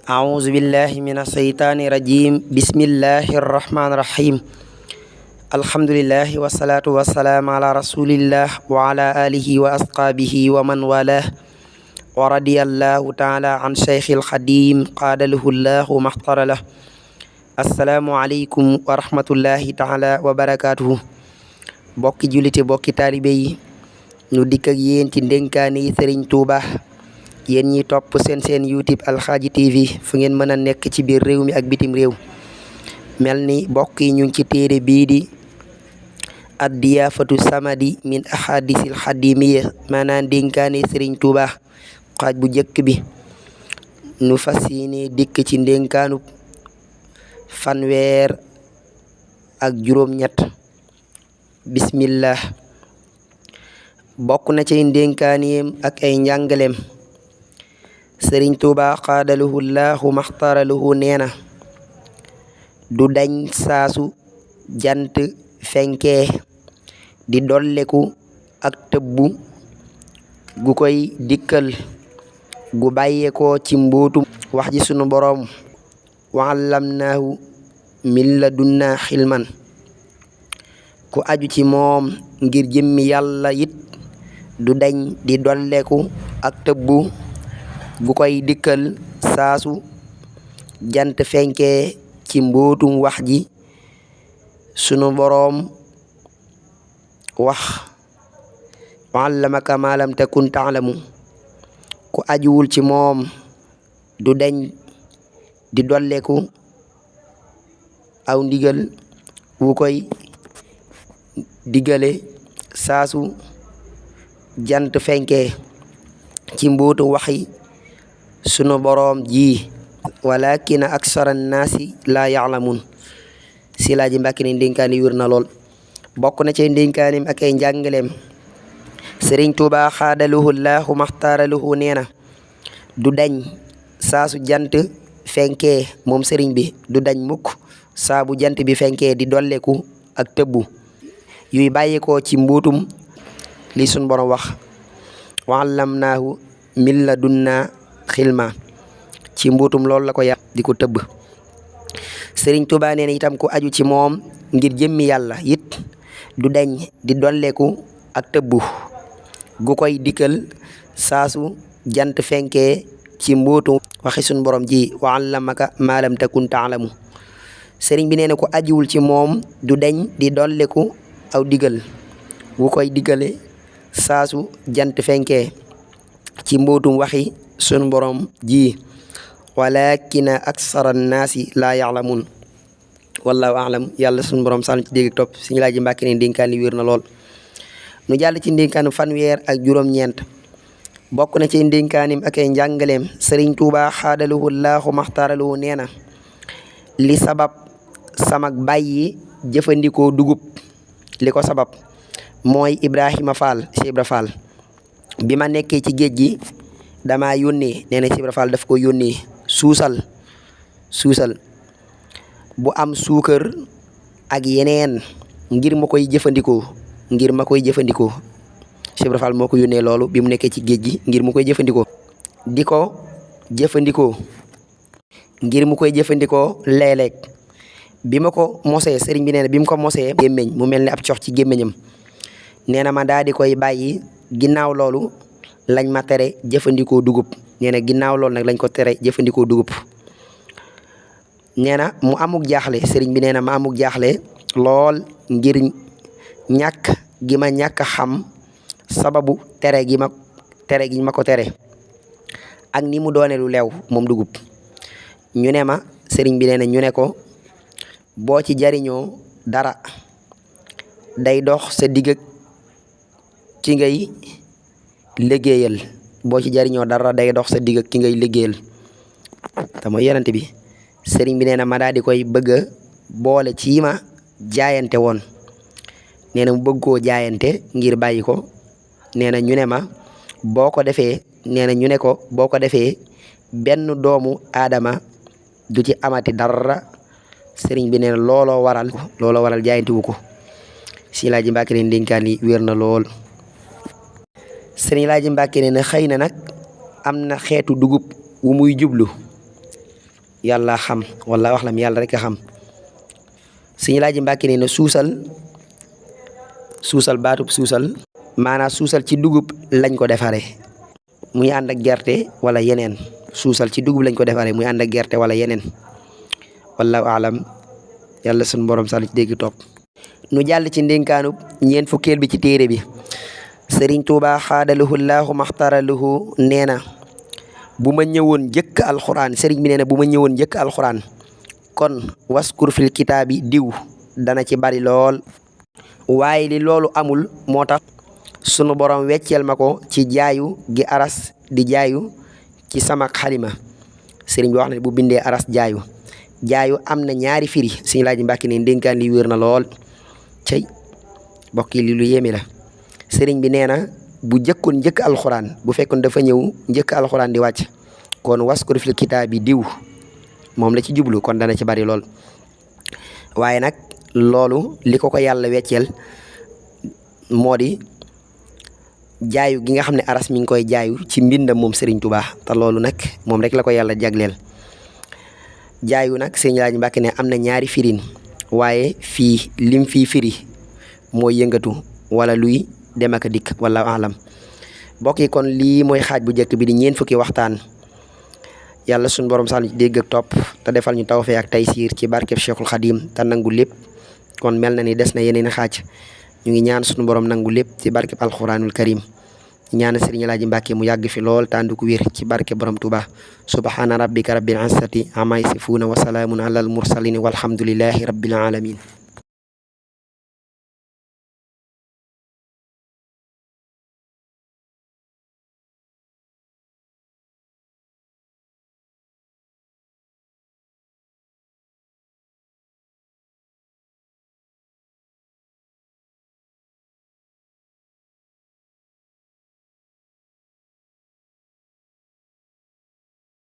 أعوذ بالله من الشيطان الرجيم بسم الله الرحمن الرحيم الحمد لله والصلاة والسلام على رسول الله وعلى آله وأصحابه ومن والاه ورضي الله تعالى عن شيخ الخديم قاد له الله ما اختار له السلام عليكم ورحمة الله تعالى وبركاته bokki julite bokki taalibe yi ñu dikk ak yéen ci ndénkaane yi Serigne Touba yéen ñi topp seen YouTube Alxaaji TV fu ngeen mën a nekk ci biir réew mi ak bitim réew mel ni bokk yi ñu ngi ci téere bii di Ad-Diyaafatu Samadi min ahadisil xadimiya maanaam ndénkaane Serigne Touba xaaj bu njëkk bi nu fas yéene dikk ci ndénkaanu fanweer ak juróom-ñett bismillah bokk na ci ndénkaaneem ak ay njàngaleem Sëriñ Tuuba xaadaluhu laahu maxtaraluhu nee na du dañ saasu jant fenkee di dolleku ak tëbbu gu koy dikkal gu bàyyeekoo ci mbootum wax ji sunu boroom wa allamnaahu min ladunnaa xilman ku aju ci moom ngir jëmmi yàlla it du dañ di dolleku ak tëbbu gu koy dikkal saasu jant fenkee ci mbootum wax ji sunu boroom wax wa allamaka ma lam takun ta'lamu ku ajuwul ci moom du dañ di dolleku aw ndigal wu koy digale saasu jant fenkee ci mbootu waxi sunu boroom ji walakin aksara naasi laa ya'lamun si laaji Mbàkke ne ndénkaani wér na lool bokk na ci ndénkaanim ak ay njàngaleem Sëriñ Tuubaa xaadaluhu laahu maxtaaraluhu nee na du dañ saasu jant fenkee moom sëriñ bi du dañ mukk saabu jant bi fenkee di dolleku ak tëbbu yuy bàyyikoo ci mbuutum li sun borom wax wa allamnaahu min ladunnaa xilma ci mbuutum loolu la ko yàlla di ko tëbb Sëriñ Tuubaa nee na itam ku aju ci moom ngir jëmmi yàlla it du dañ di dolleku ak tëbbu gu koy dikkal saasu jant fenkee ci mbuutum waxi sun borom ji wa allamaka ma lam takun ta'lamu sëriñ bi nee na ku ajuwul ci moom du dañ di dolleku aw digal wu koy digale saasu jant fenkee ci mbootum waxi sun borom ji walakina aksara naasi laa ya'lamun wallahu a'lam yàlla sun borom sànn ci dégg topp suñu laaji Mbàkke ne ndénkaan li wér na lool nu jàll ci ndénkaanu fanweer ak juróom-ñeent bokk na ci ndénkaanim ak ay njàngaleem Sëriñ Tuubaa xaadaluhu laahu maxtaaraluhu nee na li sabab samak bàyyi jëfandikoo dugub li ko sabab mooy Ibrahima Fall si Ibra Fall bi ma nekkee ci géej gi dama yónnee nee na si Ibra Fall daf ko yónnee suusal bu am suukar ak yeneen ngir ma koy jëfandikoo si Ibra Fall moo ko yónnee loolu bi mu nekkee ci géej gi ngir mu koy jëfandikoo di ko jëfandikoo ngir mu koy jëfandikoo léeg-léeg bi ma ko mosee sëriñ bi nee na bi mu ko mosee gémmiñ mu mel ni ab cox ci gémmiñam nee na ma daal di koy bàyyi ginnaaw loolu lañ ma tere jëfandikoo dugub nee na ginnaaw loolu nag lañ ko tere jëfandikoo dugub nee na mu amuk jaaxle sëriñ bi nee na ma amuk jaaxle lool ngir ñàkk gi ma ñàkk xam sababu tere gi ma ko tere ak ni mu doone lu leew moom dugub ñu ne ma sëriñ bi nee na ñu ne ko boo ci jariñoo dara day dox sa digg ki ngay liggéeyal boo ci jariñoo dara day dox sa digg ki ngay liggéeyal te mooy yonent bi sëriñ bi nee na ma daal di koy bëgg a boole ci ma jaayante woon nee na mu bëgg koo jaayante ngir bàyyi ko nee na ñu ne ma boo ko defee nee na ñu ne ko boo ko defee benn doomu aadama du ci amati dara sëriñ bi nee na looloo waral jaayante wu ko si laaji Mbàkke ne ndénkaan li wér na lool sëriñ laaji Mbàkke ne na xëy na nag am na xeetu dugub wu muy jublu yàlla xam wala wax lam yàlla rek a xam. Sëñ Alaaji Mbàkke nee na suusal baatub suusal maanaam suusal ci dugub lañ ko defaree muy ànd ak gerte wala yeneen suusal ci dugub lañ ko defaree muy ànd ak gerte wala yeneen wallahu alam yàlla sunu borom sax ci dégg topp. nu jàll ci ndénkaanub ñeent fukkeel bi ci téere bi. Sëriñ Tuubaa xaadalahu llaahu maxtaralahu nee na bu ma ñëwoon njëkk alxuraan sëriñ bi nee na bu ma ñëwoon njëkk alxuraan kon waskur fil kitaabi diw dana ci bari lool. waaye li loolu amul moo tax sunu borom wecceel ma ko ci jaayu gi aras di jaayu ci sama xalima. sëriñ bi wax na bu bindee aras jaayu am na ñaari firi. Sëñ Alaaji Mbàkke ne ndénkaan li wér na lool cey bokk yi li lu yéeme la. sëriñ bi nee na bu jëkkoon njëkk alxuraan bu fekkoon dafa ñëw njëkk alxuraan di wàcc kon waskur fil kitaabi diw moom la ci jublu kon dana ci bari lool. waaye nag loolu li ko yàlla wecceel moo di jaayu gi nga xam ne aras mi ngi koy jaayu ci mbindam moom Sëriñ Tuubaa te loolu nag moom rek la ko yàlla jagleel. jaayu nag Sëriñ Alaaji Mbàkke ne am na ñaari firin waaye fii lim fii firi mooy yëngatu wala luy dem ak dikk wala alam. mbokk yi kon lii mooy xaaj bu njëkk bi di ñeent fukki waxtaan. yàlla suñu borom sax ci dégg ak topp te defal ñu tawfeex ak taysiir ci barkeb Cheikhul Khadim te nangu lépp. kon mel na ni des na yeneen xaaj ñu ngi ñaan suñu borom nangu lépp ci barkeb alquranul karim. ñaan Sëriñ Alaaji Mbàkke mu yàgg fi lool tàndu ko wér ci barke borom Tuuba. subhaana rabbika rabbil izzati amma yasifuuna wa salaamun alal mursalin walhamdulillahi rabbil alamin.